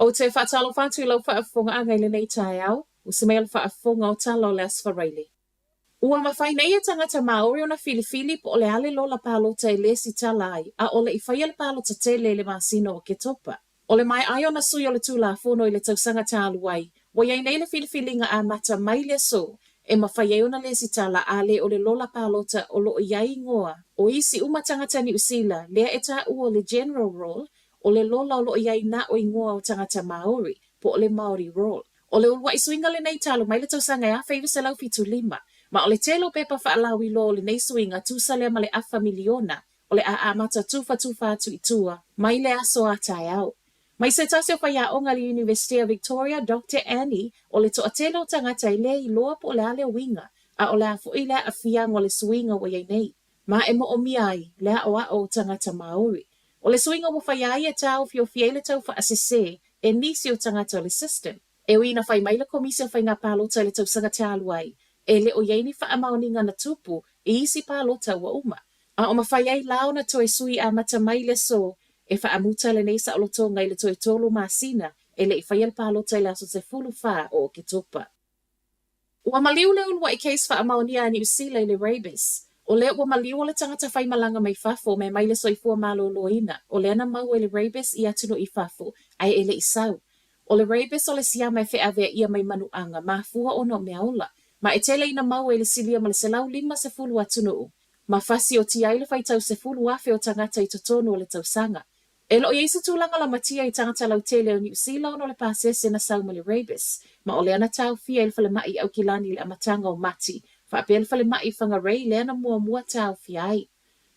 Ou te faatalofa atu i lau faafofogaaga i lenei taeao, usi mai o le faafofoga o tala o le Aso Faraile. Ua mafai nei e tagata Māori ona filifili po o le a le lola palota e lesitala ai, a o le i faia le palota tele i le masina o Oketopa. O le maea ai ona sui o le Tulafono i le tausaga talu ai, ua i ai nei le filifiliga amata mai le aso e mafai ai ona lesitala a le o le lola palota o lo o i ai igoa o isi uma tagata Niu Sila lea e taua o le General Roll, o le lola o lo o i ai na o igoa o tagata Māori, po o le Māori Roll. O le uluai suiga lenei talu mai le tausaga e 1975, ma o le tele o pepa faalauiloa o lenei suiga tusa lea ma le afa miliona o le a amata tufatufa atu i tua mai le aso a taeao. Mai se tasi o faiaoga i le Iunivesite o Victoria, Doctor Annie, o le toatele o tagata e le iloa po o le a le uiga, a o le a foi le aafiaga o le suiga ua i ai nei, ma e moomia ai le aoao o tagata Māori. O le suiga ua faia ai e taofiofi ai le tau faasese e nisi o tagata o le system. E ui ina fai mai le Komisi o Faiga Palota i le tausaga talu ai, e le o i ai ni faamaoniga na tupu i isi palota ua uma. A o mafai ai la ona toe sui amata mai le aso e faamuta lenei saolotoga i le toe tolu masina e le i faia le palota i le aso 14 o Oketopa. Ua maliu le uluai case faamaonia a Niu Sila i le rabies. O lea ua maliu o le tagata faimalaga mai fafo me mai le soifua maloloina o lea na maua i le rabies i atunuu i fafo ae e le i sau. O le rabies o le siama e feaveaia mai manuaga mafua ona o meaola, ma e tele ina maua i le silia ma le 150 atunuu, ma fasiotia ai le faitau 10,000 o tagata i totonu o le tausaga. E le o i ai se tulaga lamatia i tagata lautele o Niu Sila ona o le pasese na sau ma le rabies, ma o lea na taofia i le falemai i Aukilani i le amataga o Mati, faapea le falemai i Whangarei lea na muamua taofia ai.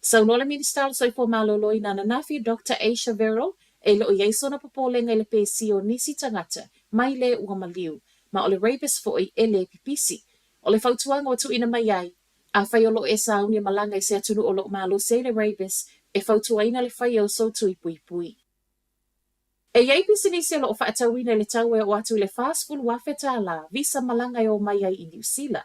Saunoa le Minisita o le Soifua Maloloina ananafi, Doctor Asia Verrall, e le o i ai sona popolega i le pesi o nisi tagata mai le ua maliu, ma o le rabies foi e le pipisi. O le fautuaga ua tuuina mai ai, afai o lo o e sauni e malaga i se atunuu o lo o malosi ai le rabies, e fautuaina le faia o sou tui puipui. E i ai pisinisi o lo o faatauina i le tau e oo atu i le $40,000 visa malaga e o mai ai i Niu Sila.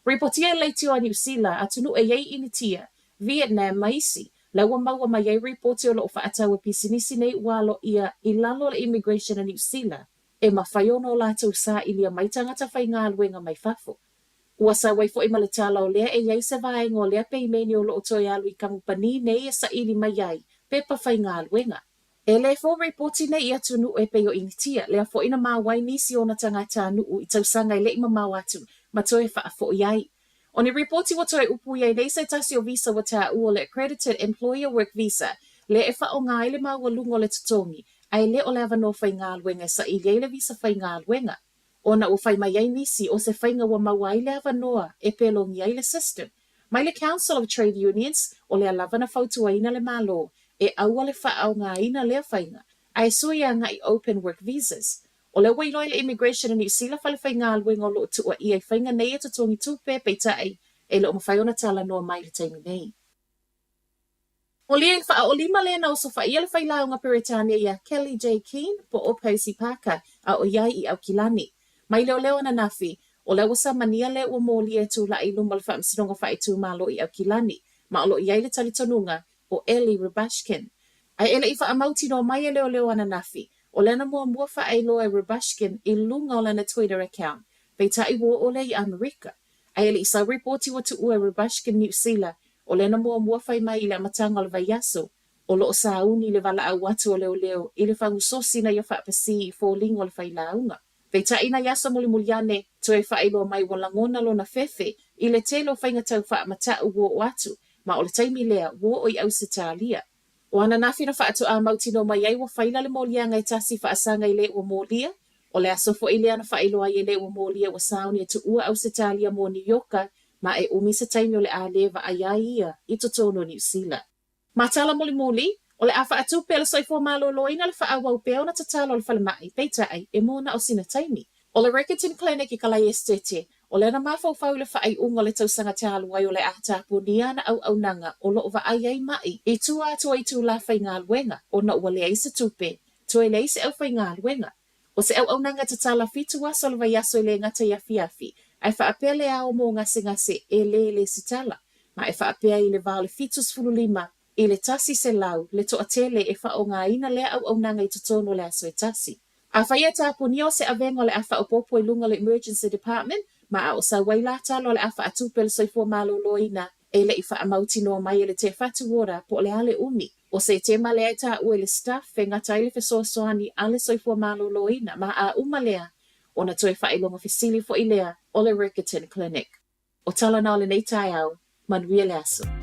Ripotia e le Leitio a Niu Sila, atunuu e i ai Initia, Vietnam ma isi, la ua maua mai ai ripoti o lo o faatau e pisinisi nei ua aloaia i lalo o le Immigration a Niu Sila e mafai ona o latou sailia mai tagata faigaluega mai fafo. Ua sau ai foi ma le tala o lea e i ai se vaega o lea peimeni o lo o toe alu i kamupani nei e saili mai ai pepa faigaluega. E le fou ripoti nei i atunuu e pei o Initia, lea foi na maua ai nisi o ona tagatanuu i tausaga e le i mamao atu ma toe faafoi ai. O ni ripoti ua toe upu i ai nei se tasi o visa ua taua o le Accredited Employer Work Visa, lea e faaaoga ai le maualuga o le totogi, ae le o le avanoa faigaluega e saili ai le visa faigaluega. Ona ua fai mai ai nisi o se faiga ua maua ai le avanoa e pelogia ai le system. Mai le Council of Trade Unions, o lea lava na fautuaina le Malo e aua le faaaogaina lea faiga, ae sui agai open work visas. O lea ua iloa e le Immigration a Niu Sila falefaigaluega o lo o tuuaia i faiga nei e totogi tupe, peitai, e le o mafai ona talanoa mai i le taimi nei. Molia i le faaolima lea na osofaia le failauga Peretania iā Kelly J. Keane po o Percy Parker a o i ai i Aukilani. Mai leoleo ananafi, o lea ua samania lea ua molia e tulai i luma o le Faamasinoga Faaitumalo i Aukilani, ma o lo o i ai le talitonuga o Ellie Rubashkin. Ae e le i faamautinoa mai e leoleo ananafi, o lea na muamua faaailoa e Rubashkin i luga o lana Twitter account, peitai ua oo lea i Amerika. Ae e le i sau ripoti ua tuua e Rubashkin Niu Sila, o lea na muamua fai mai i le amataga o le vaiaso, o lo o sauni le valaau atu o leoleo i le fagusosi na ia faapasī i foliga o le failauga. Peitai nai aso mulimuli ane, toe faailoa mai ua lagona lona fefe i le tele o faiga tau faamatau ua oo atu, ma o le taimi lea ua oo i Ausetalia. O ananafi na faatoa mautinoa mai ai ua faila le moliaga e tasi faasaga i le ua molia, o le aso foi lea na faailoa ai e le ua molia ua sauni e tuua Ausetalia mo Niu Ioka ma e umi se taimi o le a lē vaai ai ia i totonu o Niu Sila. Ma tala mulimuli, o le a faatupe e le soifua maloloina le faaauau pea ona tatalo a le falemai, peitai, e mo na o sina taimi. O le Riccarton Clinic i Kalaiestete, o lea na mafaufau i le faaiuga o le tausaga talu ai o le a tapunia ana auaunaga o lo o vaai ai maʻi i tua atu o itulā faigaluega ona ua leai se tupe, toe leai se aufaigaluega. O se auaunaga tatala fitu aso o le vaiaso e le gata i afiafi, ae faapea le ao mō gasegase e lē lesitala, ma e faapea i le va o le 75 i le 100 le toatele e faaaogaina lea auaunaga i totonu o le aso e tasi. Afai e tapunia o se avega o le a faaopoopo i luga o le Emergency Department, ma a o sau ai la tala o le a faatupe e le Soifua Maloloina e le i faamautinoa mai e le Te Whatu Ora po o le a le umi o se tema lea e taua i le staff e gata ai le fesoasoani a le Soifua Maloloina ma a uma lea ona toe faailoga fesili foi lea o le Riccarton Clinic. O tala na o lenei taeao, manuia le aso.